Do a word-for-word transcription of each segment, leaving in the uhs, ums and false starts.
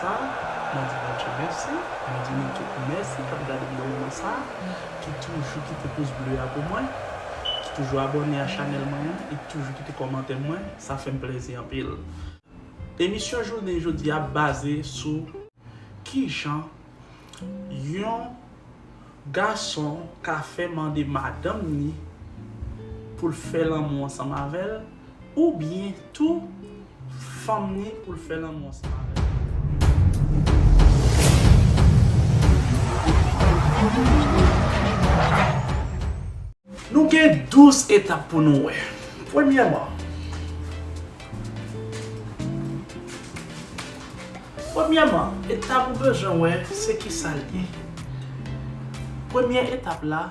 Sa, mwen di Bondye mèsi, mwen di nou tout mèsi k ap gade m nan moman sa, ki toujou kite pous ble a pou mwen, ki toujou abòne a chanèl mwen an, e ki toujou kite kòmantè mwen, sa fè m plezi anpil. Emisyon jounen jodi a baze sou kijan yon gason ka fè mande madanm ni pou l fè lanmou ansanm avè l, oubyen tou fanm ni pou l fè lanmou ansanm avè l. Nou gen douz etap pou nou wè. Premyèman, premyèman, etap ou bezwen wè, se kisa l ye. Premyè etap la,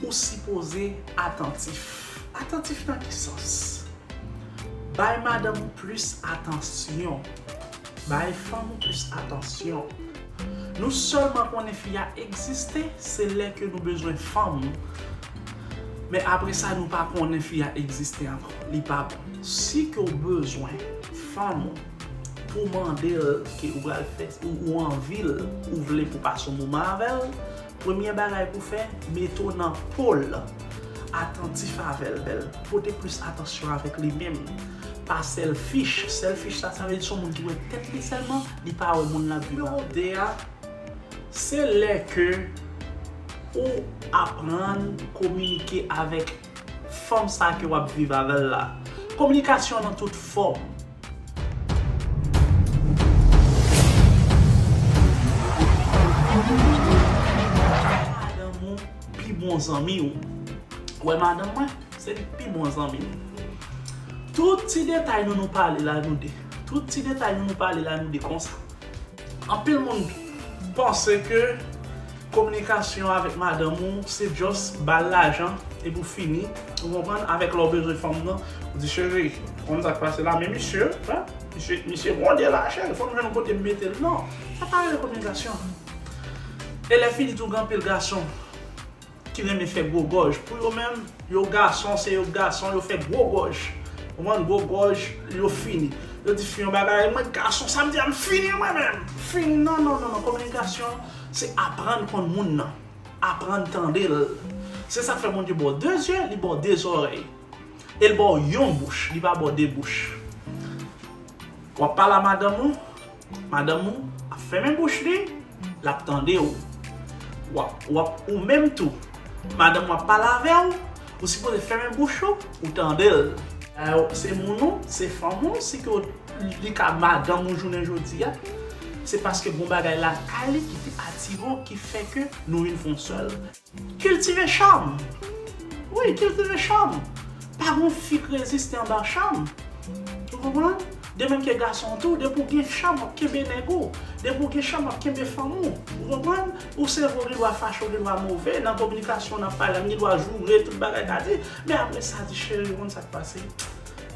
ou sipoze atantif. Atantif nan ki sans? Bay madanm ou plis atansyon. Bay fanm ou plis atansyon. Nou sèlman konnen fi a egziste, se lè ke nou bezwen fanm. Men apre sa, nou pa konnen fi a egziste ankò. Li pa bon. Si ke w bezwen fanm ou pou mande l ke ou pral fè, ou, ou anvi l, ou vle pou pase yon moman avè l, premye bagay pou fè, mete w nan po l. Atantif avè l, bèl. Pote plis atansyon avèk li menm. Pa selfish. Selfish sa, sa vle di se yon moun ki wè tèt li sèlman, li pa wè moun l ap viv avè. Nimewo de a, se lè ke ou aprann kominike avèk fanm sa ke w ap viv avè l la. Kominikasyon nan tout fòm. Madanm ou pi bon zanmi w. Ou wè madanm mwen, se li pi bon zanmi m. Tout ti detay nou, nou pale la, nou de. Tout ti detay nou, nou pale la, nou de konsa. Anpil moun panse ke kominikasyon avèk madanm ou, se just ba l lajan, epi w fini. Ou konprann? Avèk lè w bezwen fanm nan, ou di, "Cheri, ou konn sa k pase la, men misye, hein, misye, misye gwonde la, cheri, fò m jwenn yon kote m mete l." Non, sa pa rele kominikasyon. E lè fini tou, gen anpil gason ki renmen fè gwo gòj. Pou yo menm, yo gason, se yo gason, yo fè gwo gòj. Ou konprann? Gwo gòj, yo fini. Yo di fi yon bagay, "Mwen gason, sa m di a, m fini mwen menm. Fini." Non, non, non, non. Kominikasyon, se aprann konn moun nan. Aprann tande l. Se sa k fè Bondye ba w de zye, li ba w de zòrèy. E l ba w yon bouch, li pa ba w de bouch. W ap pale a madanm ou, madanm ou ap fèmen bouch li, l ap tande w. W ap, w ap, ou menm tou, madanm ou ap pale avè w, ou sipoze fèmen bouch ou, ou tande l. Dayè, se moun ou, se fanm ou, si ke w, li ka madanm ou jounen jodi a, se paske gon bagay lakay li ki te atire w, ki fè ke nou vin fè yon sèl. Kiltive cham. Wi, kiltive cham. Pa gon fi k reziste anba cham. Ou konprann? De menm ke gason tou, depi w gen cham, w ap kenbe nèg ou. Depi w gen cham, w ap kenbe fanm ou. Ou konprann? Ou se vre, ou gen dwa fache, ou gen dwa move. Nan kominikasyon, n ap pale, m gen dwa joure, tout bagay ka di. Men apre sa, di, "Cheri, ou konn sa k pase?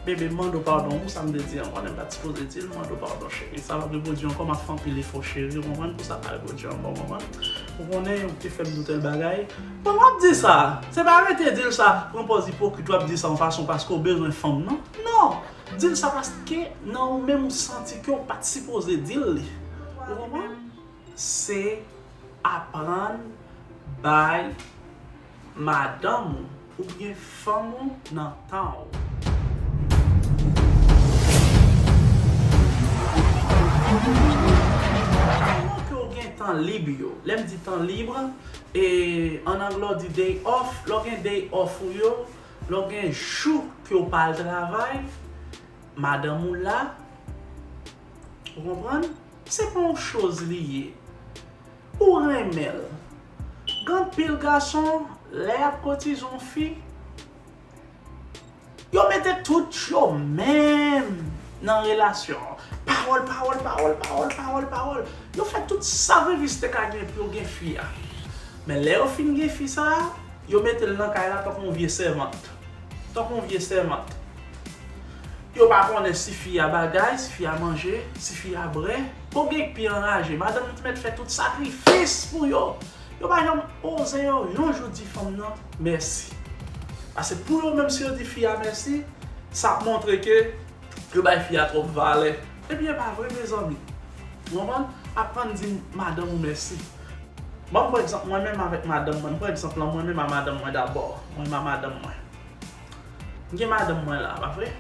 Bebe, m mande w padon pou sa m te di an. M konnen m pa t sipoze di l, m mande w padon, cheri. Sa p ap repwodui ankò, m ap fè anpil efò, cheri, ou konprann, pou sa pa repwodui ankò, ou konprann. Ou konnen, ou te fè m di w tèl bagay." Bon, w ap di sa. Se pa rete di l sa, pran pòz ipokrit, w ap di sa yon fason paske w bezwen fanm nan. Non! Di l sa paske nan ou menm ou santi ke w pa t sipoze di l li. Ou konprann? Se aprann bay madanm ou oubyen fanm ou nan tan w. Pandan ke w gen tan lib yo, lè m di tan lib, e, ann anglè w di day off, lè w gen day off ou yo, lè w gen jou ke w pa al travay, madanm ou la, ou konprann? Se pa yon choz li ye. Ou renmen l. Gen anpil gason, lè y ap kotize yon fi, yo mete tout yo menm nan relasyon an. Pawòl, pawòl, pawòl, pawòl, pawòl, pawòl. Yo fè tout sakrifis te ka gen pou yo gen fi a. Men lè yo fin gen fi sa a, yo mete l nan kay la tankou yon vye sèvant. Tankou yon vye sèvant. Yo pa konnen si fi a bagay, si fi a manje, si fi a bwè. Bon, gen pi anraje. Madanm yo te mèt fè tout sakrifis pou yo. Yo pa janm oze yo yon jou di fanm nan mèsi. Paske pou yo menm, si yo di fi a mèsi, sa ap montre ke yo bay fi a twòp valè. Ebyen, e pa vre, mezanmi. Ou konprann? Aprann di madanm ou mèsi. Bon, pa egzanp, mwen menm avèk madanm mwen, pran egzanp lan, mwen menm a madanm mwen dabò. Mwen menm a madanm mwen. M gen madanm mwen la, pa vre?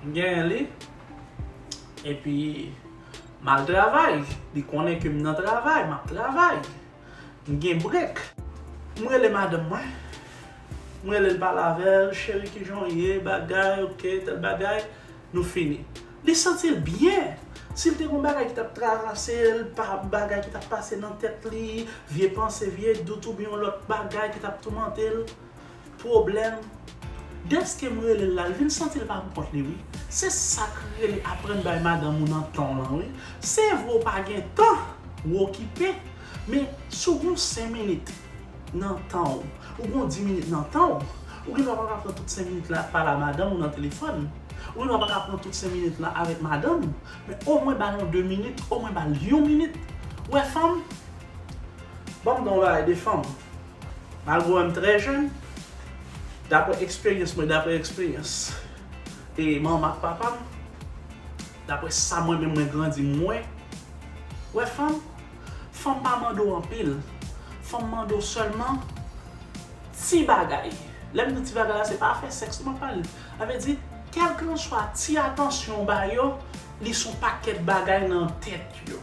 M genyen li. Epi, m al travay. Li konnen ke m nan travay, m ap travay. M gen brek. M rele madanm mwen. M rele l, pale avè l, cheri, kijan w ye, bagay, oke, tèl bagay. Nou fini. Li santi l byen. Si l te gen yon bagay ki t ap travèse l, pa bagay ki t ap pase nan tèt li, vye panse, vye dout oubyen yon lòt bagay ki t ap toumante l, pwoblèm, dèske m rele l la, l vin santi l pa pou kont li, wi. Se sa k rele aprann bay madanm ou nan tan w lan, wi. Se vre w pa gen tan, w okipe, men si w gen yon senk minit nan tan w, ou gen yon dis minit nan tan w, ou gen dwa pa ka pran tout senk minit la pale a madanm ou nan telefòn. Ou gen dwa pa ka pran tout senk minit la avèk madanm ou, men omwen ba l yon de minit, omwen ba l yon minit. Ou wè fanm? Ban m di w yon bagay de fanm. Malgre w wè m trè jèn, daprè eksperyans mwen, daprè eksperyans e manman ak papa m, daprè sa mwen menm mwen grandi m wè, wè fanm, fanm pa mande w anpil. Fanm mande w sèlman ti bagay. Lè m di ti bagay la, se pa afè sèks m ap pale. Sa vle di, kèlkanswa ti atansyon w ba yo, li se yon pakèt bagay nan tèt yo.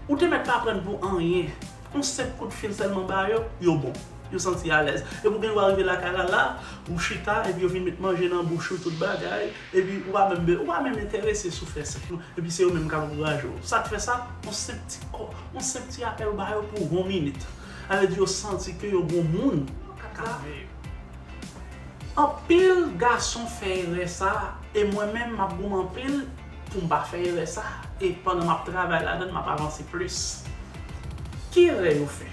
Ou te mèt pa pran l pou anyen. Yon senp kout fil sèlman ba yo, yo bon. Yo santi alèz. Epi w gen dwa rive lakay la, la, ou chita, epi yo vin met manje nan bouch ou, tout bagay, epi ou pa menm, ou pa menm enterese si w fè sèks non. Epi se yo menm k ap ankouraje w. Sa k fè sa? Yon senp ti kò, yon senp ti apèl ou ba yo pou yon minit. Sa vle di yo santi ke yo gon moun k ap veye yo. Anpil gason fè erè sa, e mwen menm m ap goumen anpil pou m pa fè erè sa, e pandan m ap travay ladan l, m ap avanse plis. Ki erè yo fè?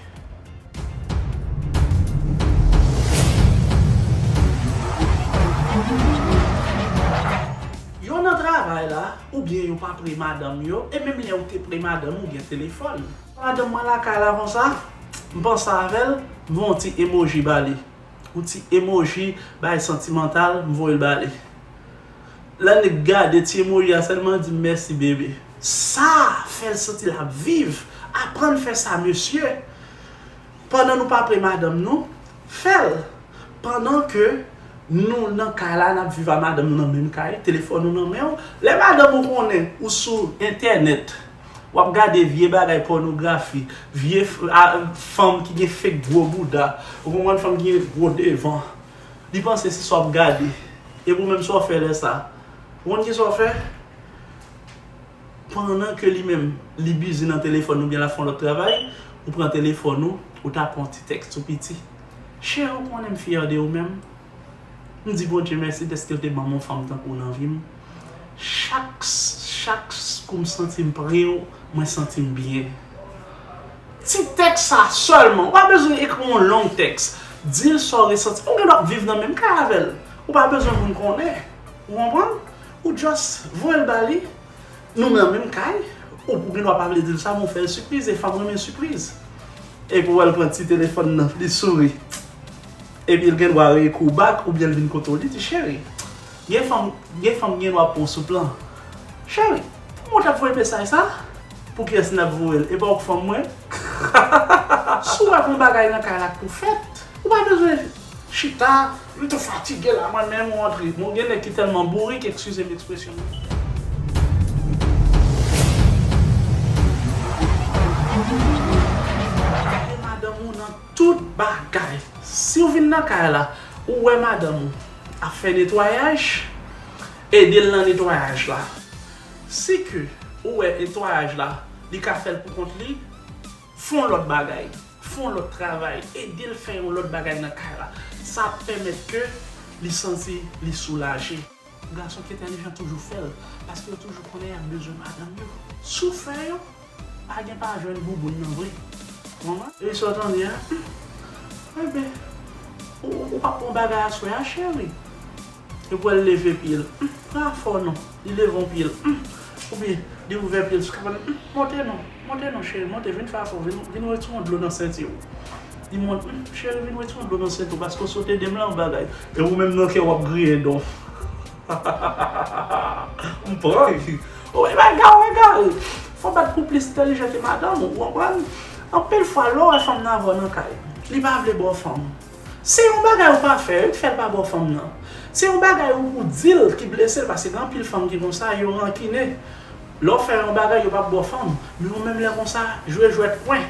Yo nan travay la, oubyen yo pa pre madanm yo, e menm lè yo te pre madanm, ou gen telefòn. Madanm mwen lakay la konsa, m panse avè l, m voye yon ti emoji ba li. Yon ti emoji bay santimantal, m voye l ba li. Lè nèg gade ti emoji a sèlman, di m mèsi bebe. Sa fè l santi l ap viv. Aprann fè sa, mesye. Pandan nou pa pre madanm nou, fè l. Pandan ke nou nan kay la, n ap viv a madanm nou nan menm kay, telefòn ou nan men w. Lè madanm ou konnen ou sou entènèt, w ap gade vye bagay pònografi, vye f-, a, fanm ki gen fake gwo bouda, ou konprann, fanm ki gen gwo devan. Li panse se sa w ap gade. Epi ou menm sa w fè lè sa? Ou konn ki sa w fè? Pandan ke li menm, li bizi nan telefòn oubyen l ap fè yon lòt travay, ou pran telefòn ou, ou tape yon ti tèks tou piti. Cheri, ou konnen m fyè de ou menm. M di Bondye mèsi dèske l te ban m yon fanm tankou w nan vi m. Chak, chak kou m santi m pre w, mwen santi m byen. Ti tèks sa sèlman, ou pa bezwen ekri yon long tèks. Di l sa w resanti. Ou gen dwa ap viv nan menm kay avè l. Ou pa bezwen moun konnen. Ou konprann? Ou just voye l ba li. Nou nan menm kay, ou, ou gen dwa pa vle di l sa, men w fè l sipriz, e fanm renmen sipriz. Epi w wè l pran ti telefòn nan, li souri. Epi l gen dwa reyekri w back, oubyen l vin kote w, li di, cheri, gen fanm, gen fanm gen dwa pran w sou plan. Cheri, pou m t ap voye mesaj sa, pou kiyès n ap voye l? E pa w k fanm mwen? Si w wè gon bagay nan kay la k pou fèt, ou pa bezwen chita, m tou fatige la, mwen menm, ou antre. Bon, gen nèg ki tèlman bourik, eskize m ekspresyon an. Gade madanm ou nan tout bagay. Si w vin nan kay la, ou wè madanm ou ap fè netwayaj, ede l nan netwayaj la. Si ke ou wè netwayaj la, li ka fè l pou kont li, fè yon lòt bagay, fè yon lòt travay, ede l fè yon lòt bagay nan kay la. Sa ap pèmèt ke li santi li soulaje. Gason ki entèlijan toujou fè l, paske yo toujou konnen y ap bezwen madanm yo. Si w fè yo, pa gen pa jwenn bouboun nan vre. Konprann? E sa w tande a? Enben, ou, ou, ou p ap pran bagay aswè a, cheri? Epi w wè l leve pye l. Hum, pa fò non. Li leve yon pye l. Hum. Oubyen, li ouvè pye l sou kabann. Hum, monte non. Monte non, cheri. Monte, vin fè afè w. Vin, vin retire yon dlo nan senti w. Li monte. Hum, cheri, vin retire yon dlo nan senti w. Paske w sote de m la yon bagay. E ou menm nan kè w ap griyen don. M pran. Ou wè bagay, ou egare. Fò bat pou plis entèlijan ke madanm ou, ou konprann? Anpil fwa, lè w wè fanm nan avè w nan kay, li pa vle ba w fanm. Se yon bagay ou pa fè, yo ki fè l pa ba w fanm nan. Se yon bagay ou, ou di l ki blese l, paske gen anpil fanm ki konsa, yo rankinen. Lè w fè yon bagay, yo p ap ba w fanm. Men ou menm lè konsa, jwe jwèt pwen.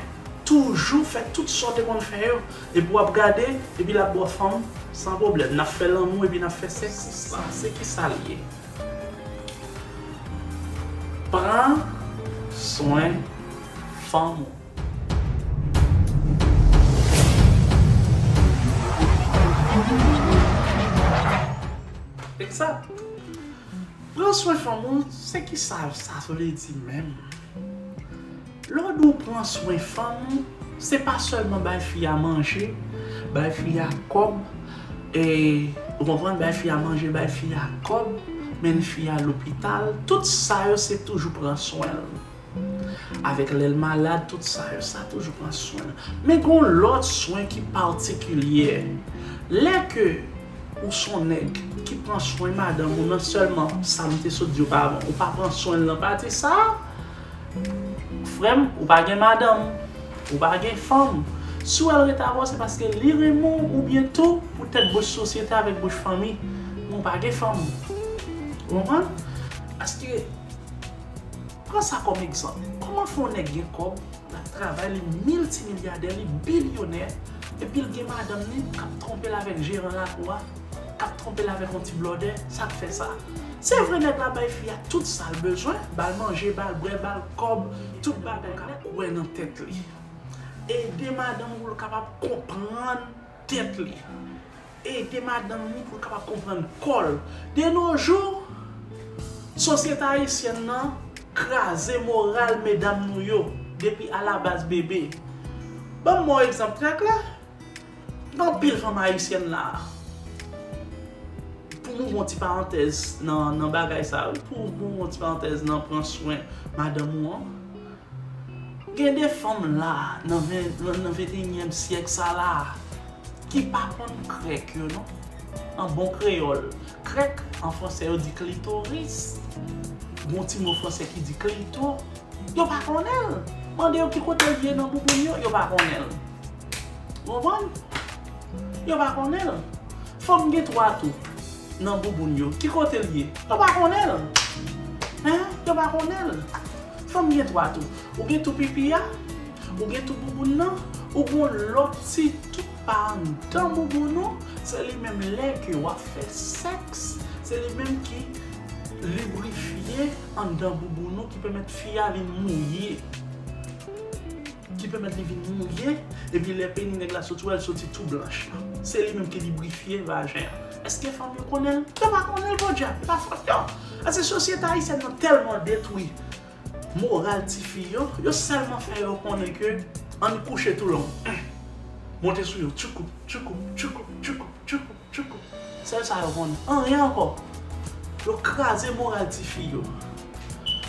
Toujou fè tout sa w te konn fè yo. Epi w ap gade, epi l ap ba w fanm san pwoblèm. N ap fè lanmou, epi n ap fè sèks. Sa, se ki sa l ye. Pran swen fanm ou. Egzak. Pran swen fanm ou, se ki sa sa vle di menm? Lè w di w pran swen fanm ou, se pa sèlman bay fi a manje, bay fi a kòb, e, ou konprann, bay fi a manje, bay fi a kòb, mennen fi a lopital, tout sa yo se toujou pran swen l. Avèk lè l malad, tout sa yo, sa toujou pran swen l. Men gen yon lòt swen ki patikilye. Lè ke ou se yon nèg ki pran swen madanm ou, non sèlman sa m te sot di w pavan, ou pa pran swen l nan pati sa a, frè m, ou pa gen madanm, ou pa gen fanm. Si w wè l rete avè w, se paske li renmen w oubyen tou poutèt bouch sosyete avèk bouch fanmi. Men w pa gen fanm. Ou konprann? Paske, pran sa kòm egzanp. Kòman fè yon nèg gen kòb, l ap travay, li miltimilyadè, li bilyonè, epi l gen madanm li k ap twonpe l avèk jeran lakou a, k ap twonpe l avèk yon ti blòdè, sa k fè sa? Se vre nèg la bay fi a tout sa l bezwen, ba l manje, ba l bwè, ba l kòb, tout bagay k ap kwè nan tèt li. Ede madanm pou l kapab konprann tèt li. Ede madanm li pou l kapab konprann kò l. De nos jours, sosyete ayisyèn nan kraze moral medam nou yo depi alabaz bebe. Ban m yon egzanp trè klè. Gen anpil fanm ayisyèn la. Pou m ouvri yon ti parantèz nan, nan bagay sa, wi, pou m ouvri yon ti parantèz nan pran swen madanm ou an. Gen de fanm la, nan ven, nan, nan venteyinyèm syèk sa la, ki pa konn krèk yo, non. An bon kreyòl, krèk, an fransè, yo di klitoris. Gon ti mo fransè ki di klito. Yo pa konnen l. Mande yo ki kote l ye nan bouboun yo, yo pa konnen l. Ou konprann? Yo pa konnen l. Fanm gen twa tou nan bouboun yo. Ki kote l ye? Yo pa konnen l. Hein? Yo pa konnen l. Fanm gen twa tou. Ou gen tou pipi a, ou gen tou bouboun nan, ou gen yon lòt ti tou pa anndan bouboun ou, se li menm lè ke w ap fè sèks, se li menm ki librifye anndan bouboun ou, ki pèmèt fi a vin mouye. Ki pèmèt li vin mouye, epi lè peni nèg la soti, ou wè l soti tou blanch. Se li menm ki librifye vajen an. Èske fanm yo konnen l? Yo pa konnen l, podyab, e pa fòt yo. Paske sosyete ayisyèn nan tèlman detwi moral tifi yo, yo sèlman fè yo konnen ke ann kouche tou long. Monte sou yo, tchoukou, tchoukou, tchoukou, tchoukou, tchoukou, tchoukou. Sèl sa yo konnen. Anyen ankò. Yo kraze moral tifi yo.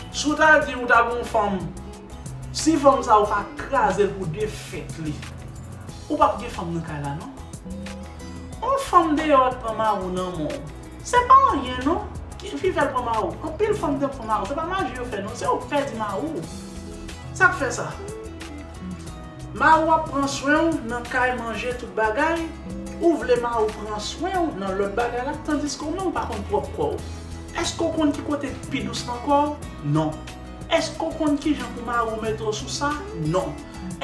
Si w ta di ou ta gen yon fanm, si fanm sa ou pa kraze l pou defèt li, ou p ap gen fanm nan kay la, non. Yon fanm deyò ap pran mari w nan men w. Se pa anyen, non. Ki, ki fè l pran mari w? Anpil fanm te pran mari w. Se pa maji yo fè, non. Se yo k pèdi mari w. Sa k fè sa? Mari w ap pran swen w nan kay, manje, tout bagay. Ou vle mari w pran swen w nan lòt bagay la, tandiske ou menm ou pa konn pwòp kò w. Èske w konn ki kote k pi dous nan kò w? Non. Èske w konn kijan pou mari w mete w sou sa? Non.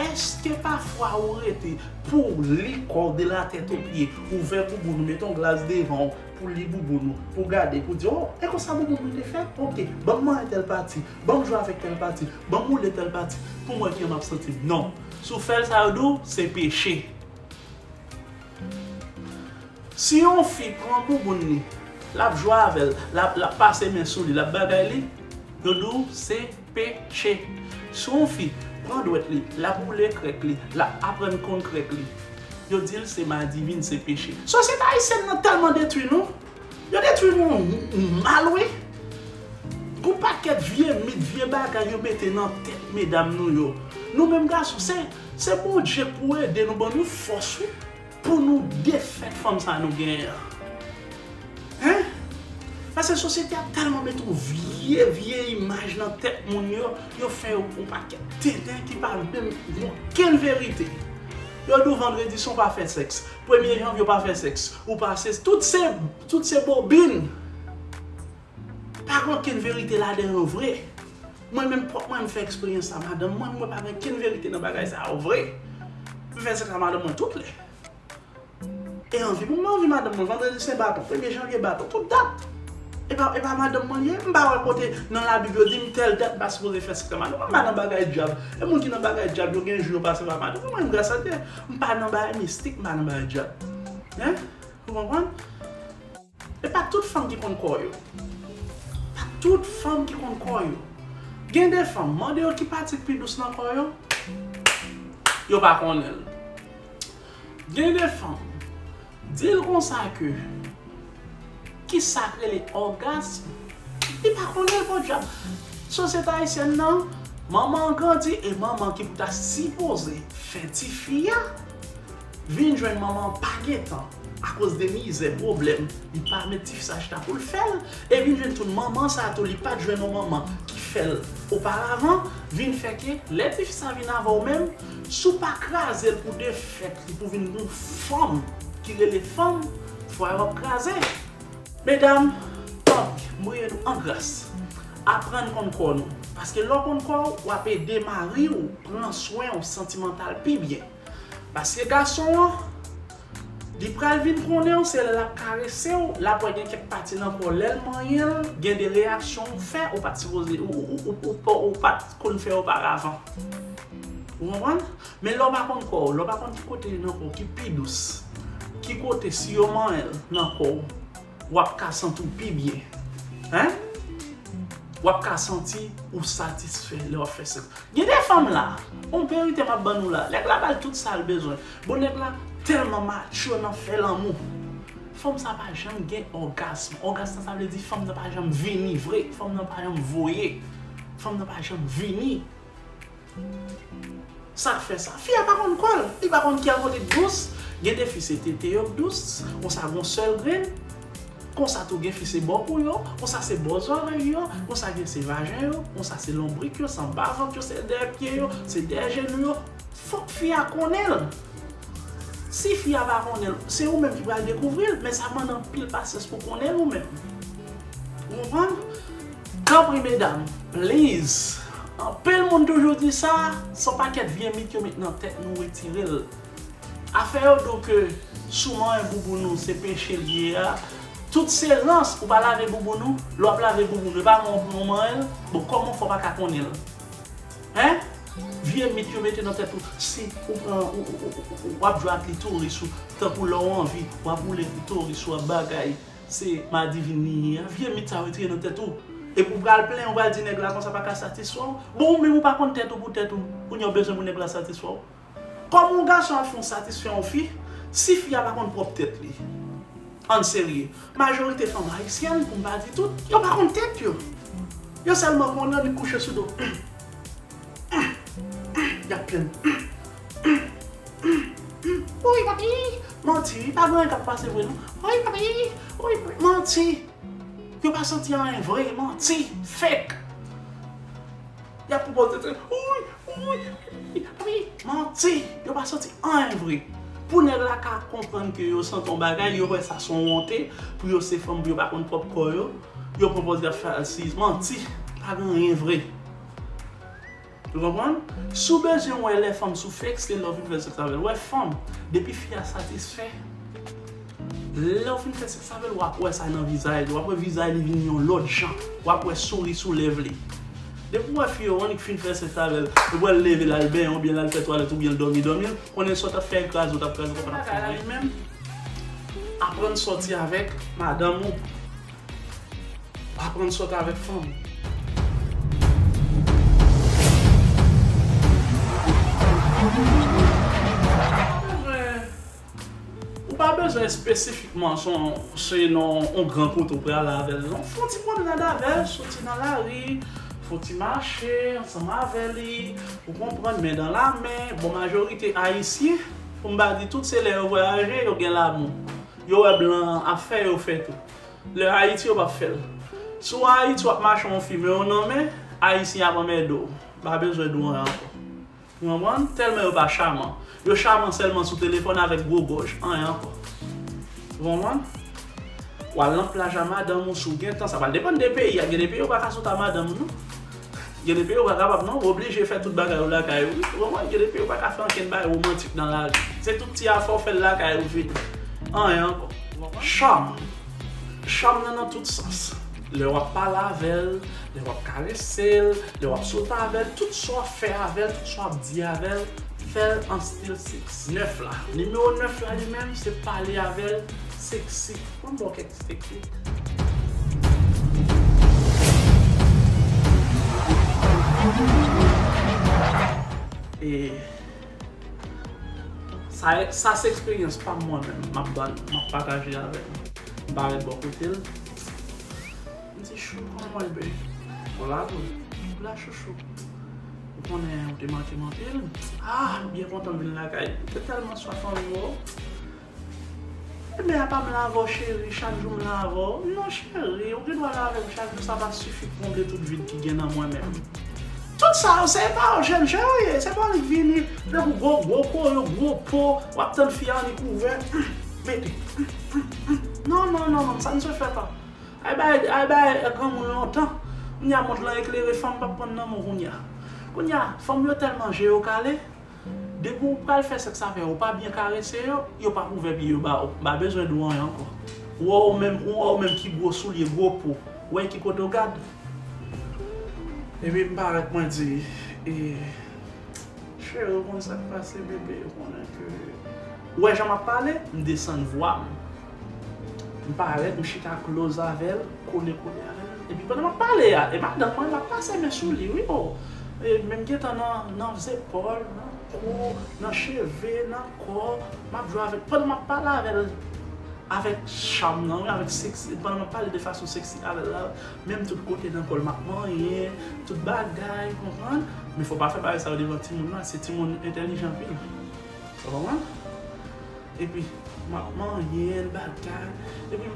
Èske pafwa ou rete pou w li kò w de la tèt o pye, ouvè bouboun ou, mete yon glas devan w, pou li bouboun ou, pou gade, pou di, o, e konsa bouboun mwen te fèt? Oke, ban m manyen tèl pati, ban m jwe avèk tèl pati, ban m woule tèl pati, pou m wè kijan m ap santi m. Non. Si w fè l sa, yo di w, se peche. Si yon fi pran bouboun li, l ap jwe avè l, l ap, l ap pase men sou li, l ap bagay li, yo di w se peche. Si yon fi pran dwèt li, l ap woule krèk li, l ap aprann konn krèk li, yo di l se madivin, se peche. Sosyete ayisyèn nan tèlman detwi nou. Yo detwi nou mal, wi. Gon pakèt vye mit, vye bagay yo mete nan tèt medam nou yo. Nou menm gason, se, se Bondye k pou ede nou, ban nou fòs, wi, pou nou defèt fanm sa nou genyen an. Hein? Paske sosyete a tèlman met yon vye, vye imaj nan tèt moun yo, yo fè yon pakèt tenten ki pa menm gen okenn verite. Yo di w vandredi se w pa fè sèks, premye janvye w pa fè sèks, ou pase, tout se, tout se bobin. Pa gen okenn verite ladan yo vre. Mwen menm pwòp mwen, m fè eksperyans sa, madanm mwen, mwen pa gen okenn verite nan bagay sa yo vre. M fè sèks ak madanm mwen tout lè. E anvi pou mwen anvi madanm mwen, vandredi se baton, premye janvye baton, tout dat. E pa, e pa madanm mwen li ye, m pa wè kote nan Labib yo di m tèl dat m pa sipoze fè sèks ak madanm mwen, m pa nan bagay dyab. E moun ki nan bagay dyab yo gen jou yo pase pa madanm mwen, mwen grasa Dye, m pa nan bagay mistik, m pa nan bagay dyab. Hein? Ou konprann? E pa tout fanm ki konn kò yo. Pa tout fanm ki konn kò yo. Gen de fanm, mande yo ki pati k pi dous nan kò yo, yo pa konnen l. Gen de fanm, di l konsa ke, ki sa k rele ògasm, li pa konnen l, podyab. Sosyete ayisyèn nan, manman an grandi e manman ki pou ta sipoze fè tifi a vin jwenn manman an pa gen tan, akoz de mizè, pwoblèm, li pa met tifi sa chita pou l fè l, e vin jwenn tou manman sa tou, li pa t jwenn yon manman ki fè l oparavan, vin fè ke lè tifi sa vin avè w menm, si w pa kraze l pou defèt li, pou vin yon fanm ki rele fanm, fwa w ap kraze. Medam, tanpri, m priye nou an gras, aprann konn kò nou. Paske lè w konn kò w, w ap ede mari w pran swen w santimantal pi byen. Paske gason an, li pral vin konnen w, se lè l ap karese w, l ap wè gen kèk pati nan kò w, lè l manyen l, gen de reyaksyon ou fè, ou pa t sipoze, ou, ou, ou, ou, ou, ou pa t konn fè oparavan. Ou konprann? Men lè w pa konn kò w, lè w pa konn ki kote nan kò w ki pi dous, ki kote si yo manyen l nan kò w, w ap ka santi w pi byen. Hein? W ap ka santi ou satisfè lè w ap fè sèks. Gen de fanm la, yon verite m ap ban nou la, nèg la ba l tout sa l bezwen. Bon, nèg la tèlman matyo nan fè lanmou. Fanm sa pa janm gen ògasm. Ògasm nan sa vle di fanm nan pa janm vini vre. Fanm nan pa janm voye. Fanm nan pa janm vini. Sa k fè sa? Fi a pa konn kò l, li pa konn ki a kote k dous. Gen de fi se tete yo k dous, konsa gon sèl grenn. Konsa tou gen fi se bò kou yo, konsa se bò zòrèy yo, konsa gen se vajen yo, konsa se lonbrik yo, se anba vant yo, se dèyè pye yo, se dèyè jenou yo. Fòk fi a konnen l. Si fi a pa konnen l, se ou menm ki pral dekouvri l, men sa mande anpil pasyans pou konnen l ou menm. Ou konprann? Tanpri medam, please. Anpil moun toujou di sa, se yon pakèt vye mit yo met nan tèt nou, retire l. Afè yo di w ke si w manyen bouboun ou se peche l ye a, tout se rans, ou pa lave bouboun ou, lè w ap lave bouboun ou, e pa manyen w pou w manyen l, bon, kòman w fè w pa ka konnen l? Hein? Vye mit yo mete nan tèt ou, si ou pran, ou, ou, ou, ou, w ap jwe ak klitoris ou, tankou lè w anvi, w ap woule klitoris ou, w ap bagay, se madivin li ye a. Vye mit sa yo retire nan tèt ou. Epi w pral plenyen, w pral di nèg la konsa pa ka satisfè w. Bon, ou menm ou pa konn tèt ou pou tèt ou, kounye a w bezwen pou nèg la satisfè w. Kòman yon gason ap fè w satisfè yon fi, si fi a pa konn pwòp tèt li? Ann serye. Majorite fanm ayisyèn, pou m pa di tout, yo pa konn tèt yo. Yo sèlman konnen annik kouche sou do. Y ap plenn. Wi, papi. Manti, wi, pa gen anyen k ap pase vre, non. Wi, papi. Wi, papi. Manti. Yo pa santi anyen vre, manti, fake. Y ap pwopoze tèt, wi, wi, wi, manti, yo pa santi anyen vre. Pou nèg la ka konprann ke yo santi yon bagay, yo wè sa se yon wonte, pou yo se fanm, pou yo pa konn pwòp kò yo, yo pwopoze y ap fè asiz, manti, pa gen anyen vre. Ou konprann? Si w bezwen wè lè fanm sou fake, se lè w fin fè sèks avè l. Wè fanm, depi fi a satisfè, lè w fin fè sèks avè l, w ap wè sa nan vizaj li. W ap wè vizaj li vin yon lòt jan. W ap wè souri sou lèv li. Depi w wè fi yo annik fin fè sèks avè l, epi w wè l leve l al benyen oubyen l al fè twalèt oubyen l dòmi, dòmi, konnen sa w t ap fè a kraze, w t ap kraze kòk w t ap fè. Li menm, aprann sòti avèk madanm ou. Aprann sòt avèk fanm. Ou pa bezwen espesifikman se yon, se nan yon gran kote ou prale avè l, non. Fè yon ti pwomnad avè l, soti nan lari, fè yon ti mache ansanm avè li, ou konprann, men dan la men. Bon, majorite ayisyen, pou m pa di tout, se lè yo vwayaje, yo gen lamou. Yo wè blan an ap fè, yo fè tou. Lè Ayiti, yo p ap fè l. Si w Ayiti, w ap mache yon fi, men w nan men, Ayisyen ap anmède w. Pa bezwen di w anyen ankò. Ou konprann? Tèlman yo pa chaman. Yo chaman sèlman sou telefòn avèk gwo gòj. Anyen ankò. Ou konprann? W al nan plaj a madanm ou si w gen tan. Sa pral depann de peyi a. Gen de peyi yo pa ka sot a madanm ou non. Gen de peyi yo pa kapab non. Ou oblije fè tout bagay ou lakay ou wi. Ou konprann? Gen de peyi yo pa ka fè ankenn bagay womantik nan lavi. Se tout ti afè w fè l lakay ou vini. Anyen ankò. Ou konprann? Cham. Cham nan nan tout sans. Lè w ap pale avè l, lè w ap karese l, lè w ap sot avè l, tout sa w ap fè avè l, tout sa w ap di avè l, fè l an stil seksi. Nèf la. Nimewo nèf la li menm, se pale avè l seksi. Ban m ba w kèk ti teknik. E sa, sa se eksperyans pa m mwen menm, m ap ba n, m ap pataje avè nou. M parèt bò kote l. M di, "Chou, kòman w ye, babe?" Ou la tou? "M la, chouchou." Ou konnen ou te manke m anpil. Ah, m byen kontan m vin lakay. M te tèlman swaf anvi wè w. Ebyen, apa m lave w, cheri, chak jou m lave w? Non, cheri, ou gen dwa lave m chak jou, sa pa sifi konble tout vid ki gen nan mwen menm. Tout sa yo, se pa yo, jènjan yo ye, se pa yo ki vini, tankou gwo, gwo koyo, gwo po, w ap tann fi a annik ouvè, mete. Non, non, non, non, ça ne se fait pas. Ay bay, ay bay granmoun lontan. Kounye a mond lan eklere, fanm p ap pran nan men w kounye a. Kounye a, fanm yo tèlman je yo kale, depi w pral fè sèks avè yo, ou pa byen karese yo, yo p ap ouvè pye yo ba ou. M pa bezwen di w anyen ankò. Ou wè w menm, ou wè w menm ki gwo soulye, gwo po. Ou wè ki kote w gad? Epi m parèt, mwen di, e, Cheri, ou konn sa k pase, bebe, ou konnen ke. Ou wè jan m ap pale? M desann vwa m. M parèt, m chita close avè l, kole kole avè l. Epi pandan m ap pale a, e madanm mwen, m ap pase men sou li, wi, o. E menm gentan nan, nan zepòl, nan kou, nan cheve, nan kò, m ap jwe avè l. Pandan m ap pale avè l, avèk cham nan, wi, avèk seksi, pandan m ap pale de fason seksi avè l la, menm tout kote nan kò l m ap manyen, tout bagay, konprann? Men fò w pa fè bagay sa yo devan timoun nan, se timoun entèlijan anpil. Ou konprann? Epi, m ap manyen l, bagay, epi m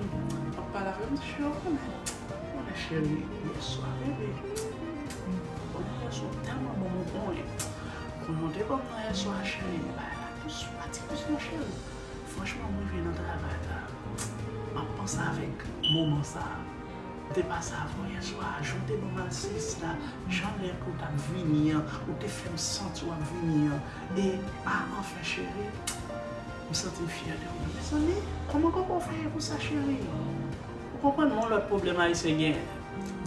ap pale avè l, m di, "Cheri, ou konnen, ou konnen cheri, yèswa, bebe, ou konnen yèswa, w tèlman ban m yon konyen, konyen w te ban m nan yèswa, cheri, bagay la dous, pati dous non, cheri." Franchman, m rive nan travay la, m ap panse avèk moman sa a. M te pase avè w yèswa, jan w te ban m al sezi la, jan lè ke w t ap vini an, ou te fè m santi w ap vini an. E, a, anfen, cheri, m santi m fyè de ou. Mezanmi, kòman kòkò w fè ye konsa, cheri? Ou konprann, men yon lòt pwoblèm Ayisyen genyen.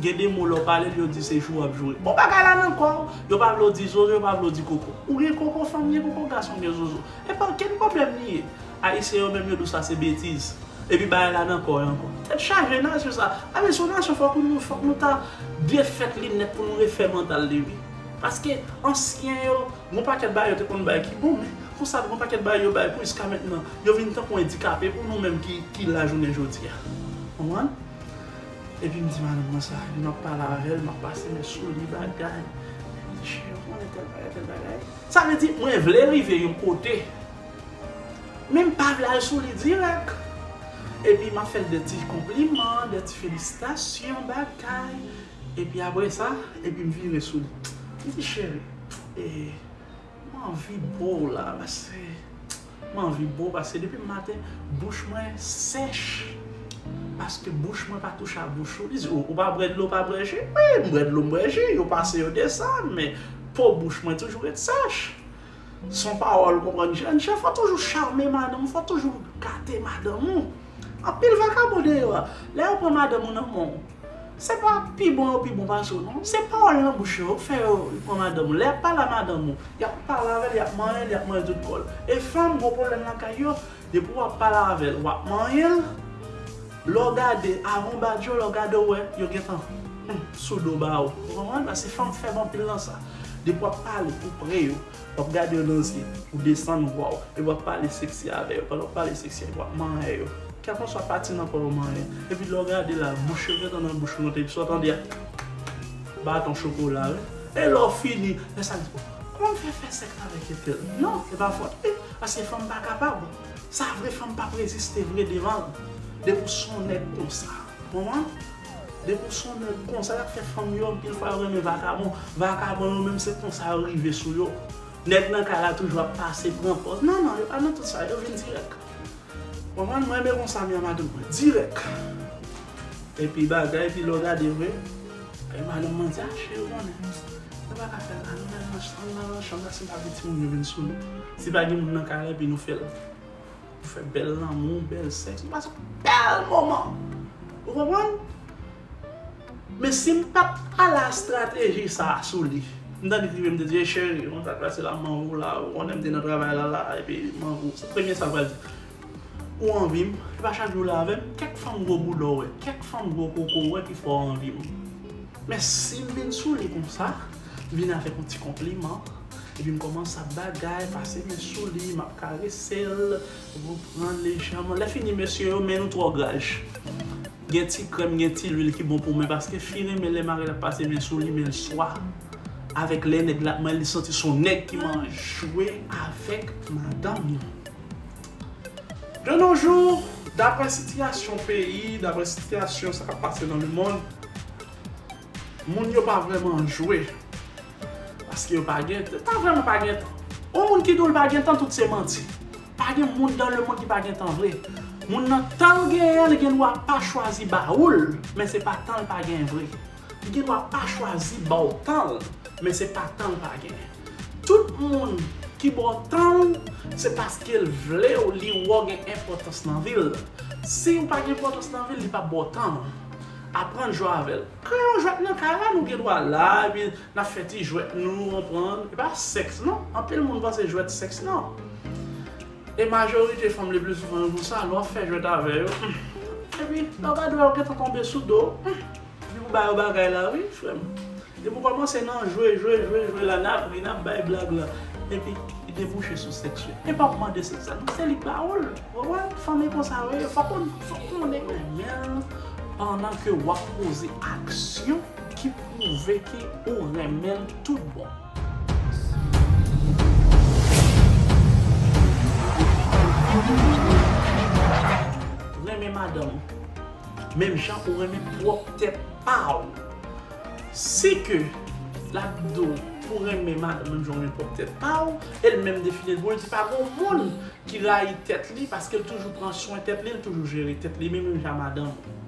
Gen de mo lè w pale l, yo di se jou w ap joure. Bon, bagay la nan kò w. Yo pa vle w di zozo, yo pa vle w di koko. Ou gen koko fanm, gen koko gason, gen zozo. E pa okenn pwoblèm li ye. Ayisyen yo menm, yo di w sa se betiz. Epi bagay la nan kò yo ankò. Tèt chaje nasyon sa. Ayisyen se yon nasyon, fòk nou, fòk nou ta defèt li nèt pou nou refè mantal li, wi. Paske ansyen yo, gon pakèt bagay yo te konn bay ki bon, men konsa gon pakèt bagay yo bay pou jiska mentnan, yo vin tankou andikape pou nou menm ki, ki la jounen jodi a. Konprann? Epi m di madanm mwen sa, epi m ap pale avè l, m ap pase men sou li, bagay. M di, "Cheri, ou konnen tèl bagay, tèl bagay." Sa vle di, mwen vle rive yon kote. Men m pa vle al sou li dirèk. Epi m ap fè l de ti konpliman, de ti felisitasyon, bagay. Epi apre sa, epi m vire sou li. M di, "Cheri, e, m anvi bo w la, paske m anvi bo w, paske depi maten, bouch mwen sèch. Paske bouch mwen pa touche a bouch ou." Li di, "Ou, ou pa bwè dlo, ou pa bwè ji?" Wi, m bwè dlo, m bwè ji, yo pase, yo desann, men po bouch mwen toujou ret sèch. Se yon pawòl, ou konprann, jènjan, fò toujou chame madanm ou, fò toujou gate madanm ou. Anpil vakabon deyò a. Lè yo pran madanm ou nan men w, se pa pi bon yo pi bon pase w non. Se pawòl nan bouch yo k fè yo pran madanm ou. Lè y ap pale a madanm ou, y ap pale avè l, y ap manyen l, y ap manyen tout kò l. E fanm, gon pwoblèm lakay yo, depi w ap pale avè l, w ap manyen l. Lè w gade, avan w bat je w, lè w gade, w wè, yo gentan, hmm, sou do ba w. Ou konprann? Paske fanm fèb anpil nan sa. Depi w ap pale, ou pre yo, w ap gade yo nan zye, ou desann vwa w, epi w ap pale seksi avè yo. Pandan w ap pale seksi avè yo, w ap manyen yo. Kèlkanswa pati nan kò yo manyen. Epi lè w gade la, bouch yo gentan nan bouch ou, epi sa w tande a, baton chokola, wi. E lè w fini, lè sa l di, "Kòman m fè fè sèks avèk entèl?" Non, se pa fòt li, paske fanm pa kapab. Sa vre, fanm p ap reziste vre devan l. Depi w se yon nèg konsa. Konprann? Depi w se yon nèg konsa, y ap fè fanm yo, anpil fwa yo renmen vakabon. Vakabon yo menm, se konsa yo rive sou yo. Nèg nan kay la toujou ap pase, pran pòz. Non, non, yo pa nan tout sa, yo vin dirèk. Konprann? Mwen renmen konsa, m a madanm mwen. Dirèk. Epi bagay, epi lè w gade vre, e madanm mwen di, a, cheri, ou konnen. Nou pa ka fè l la, nou menm nan chanm, nan chanm la, si pa gen timoun yo vin sou nou. Si pa gen moun nan kay la, epi nou fè l. Nou fè bèl lanmou, bèl sèks, nou pase yon bèl moman. Ou konprann? Men si m pa t al a estrateji sa a sou li, m tande li rive, m te di, "Ey, cheri, mwen pa t pase la, m anvi w la, ou konnen m te nan travay la, la, epi m anvi w." Se premye sa l pral di. Ou anvi m, e pa chak jou la avè m, kèk fanm gwo bouda w wè, kèk fanm gwo koko w wè ki fè w anvi m. Men si m vin sou li konsa, m vin avèk yon ti konpliman, epi m kòmanse ap bagay, pase men sou li, m ap karese l, m pran l lejèman. Lè fini, mesye yo, men nou twò graj. Gen ti krèm, gen ti lwil ki bon pou men, paske fi renmen lè mari l ap pase men sou li, men l swa. Avèk lè nèg la ap manyen, li santi se yon nèg ki manyen. Jwe avèk madanm nou. De nos jours, daprè sitiyasyon peyi, daprè sitiyasyon sa k ap pase nan lemonn, moun yo pa vrèman jwe. Paske yo pa gen, pa vrèman pa gen tan. Yon moun ki di w l pa gen tan, tout se manti. Pa gen moun dan lemonn ki pa gen tan vre. Moun nan, tan l genyen an, li gen dwa pa chwazi ba ou l, men se pa tan l pa gen vre. Li gen dwa pa chwazi ba w tan l, men se pa tan l pa genyen. Tout moun ki ba w tan l, se paske l vle w, li wè w gen enpòtans nan vi l. Si w pa gen enpòtans nan vi l, li p ap ba w tan l. Aprann jwe avè l. Kreye yon jwèt nan kay la, nou gen dwa la, epi n ap fè ti jwèt nou, konprann. E pa sèks, non. Anpil moun panse jwèt sèks, non. E majorite fanm le pli souvan yo konsa, lè w ap fè jwèt avè yo, hmm. Epi, lè w gade yo gentan tonbe sou do w, hmm. Epi pou ba yo bagay la, wi, frè m. Depi w kòmanse nan jwe, jwe, jwe, jwe la, n ap ri, n ap bay blag la. Epi, li debouche sou sèks yo. E pa w mande sèks la, non, se li k ba ou l. Ou konprann? Fanm e konsa yo ye, fòk ou, fòk ou konnen renmen l pandan ke w ap poze aksyon ki pwouve ke ou renmen l tout bon. Renmen madanm ou. Menm jan ou renmen pwòp tèt pa w. Si ke l ap di w pou renmen madanm menm jan w renmen pwòp tèt pa w, e l menm defini l pou l di pa gen yon moun ki rayi tèt li paske l toujou pran swen tèt li, l toujou jere tèt li, menm jan madanm ou.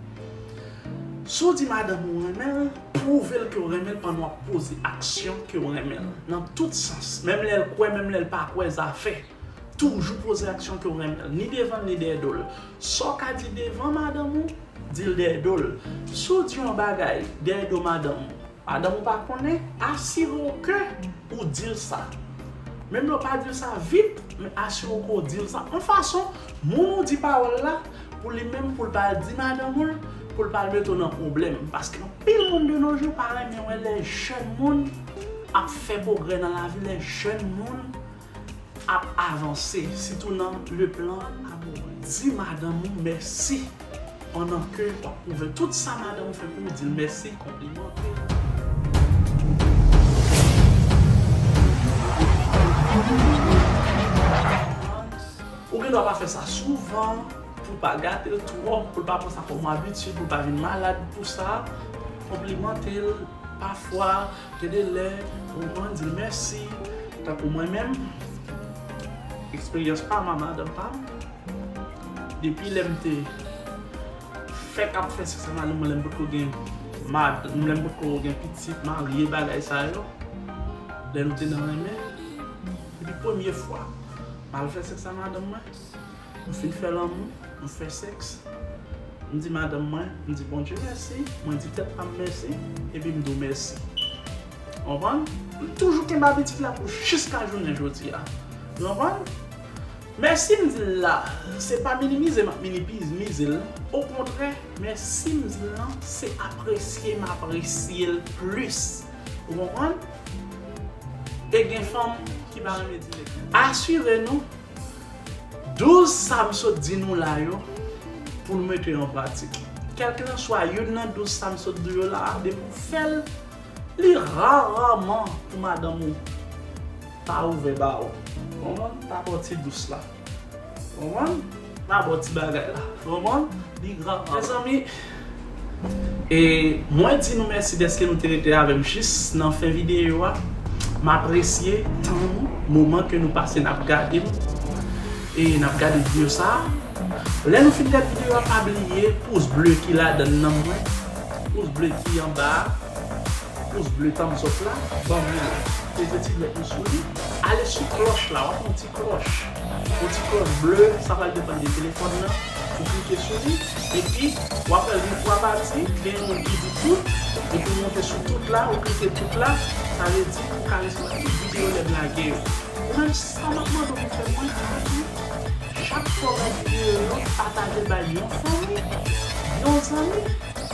Si w di madanm ou renmen l, pwouve l ke w renmen l pandan w ap poze aksyon ke w renmen l. Nan tout sans. Menm lè l kwè, menm lè l pa kwè, zafè. Toujou poze aksyon ke w renmen l, ni devan l, ni dèyè do l. Sa w ka di devan madanm ou, di l dèyè do l. Si w di yon bagay dèyè do madanm ou, madanm ou pa konnen, asire w ke ou di l sa. Menm lè w pa di l sa vit, men asire w ke w di l sa yon fason, moun ou di pawòl la, pou li menm, pou l pa al di madanm ou l, pou l pa al mete w nan pwoblèm. Paske anpil moun de nos jours pa renmen wè lè jèn moun ap fè pwogrè nan lavi, lè jèn moun ap avanse, sitou nan le plan amoureux. Di madanm ou mèsi pandan ke w ap pwouve tout sa madanm ou fè pou ou, di l mèsi, konplimante l. Ou gen dwa pa fè sa souvan, pou w pa gate l twòp, pou l pa pran sa kòm yon abitid, pou l pa vin malad pou sa, konplimante l. Pafwa, gen de lè, ou konn di l mèsi. Tankou mwen menm, eksperyans pa m a madanm pa m, depi lè m te fèk ap fè sèks ak madanm mwen, lè m potko gen mad-, lè m potko gen pitit, marye, bagay sa yo, lè nou te nan renmen, depi premye fwa m al fè sèks ak madanm mwen, nou fin fè lanmou, nou fè sèks. M di madanm mwen, m di Bondye mèsi, mwen di tèt pa m mèsi, epi m di w mèsi. Konprann? M toujou kenbe abitid la pou jiska jounen jodi a. Ou konprann? Mèsi m di l la, se pa minimize m ap minimize l. Okontrè, mèsi m di l lan, se apresye m apresye l plis. Ou konprann? E gen fanm ki pa renmen di mèsi. Asire nou douz sa m sot di nou la yo pou nou mete yo an pratik. Kèlkelanswa youn nan douz sa m sot di yo la a, depi w fè l, li raraman pou madanm ou pa ouvè ba ou. Konprann? Pa ba w ti dous la. Konprann? Pa ba w ti bagay la. Konprann? Li raraman. Mezanmi, E mwen di nou mèsi dèske nou te rete avè m jis nan fen videyo a. M apresye tan nou, moman ke nou pase n ap gade m e n ap gade videyo sa a. Lè nou fin gade videyo a, pa bliye pous ble ki ladan nan mwen, pous ble ki anba a, pous ble thumbs up la, ban mwen la. Peze ti dwèt nou sou li. Ale sou klòch la, w ap wè yon ti klòch. Yon ti klòch ble, sa pral depann de telefòn nan. Ou klike sou li, epi w ap wè li twa pati, gen yon ki di tout, epi w monte sou tout la, ou klike tout la, sa vle di ou ka resevwa tout videyo lè m lage yo. Ou menm sa m ap mande w pou fè, mwen ka di, chak fwa w gade videyo yo, pataje l bay yon fanmi, yon zanmi,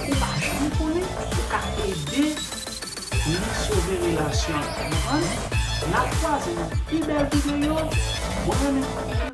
ou pa janm konnen, ou ka ede li sove relasyon an, ou konprann? N ap kwaze nan pi bèl videyo. Mwen renmen nou anpil,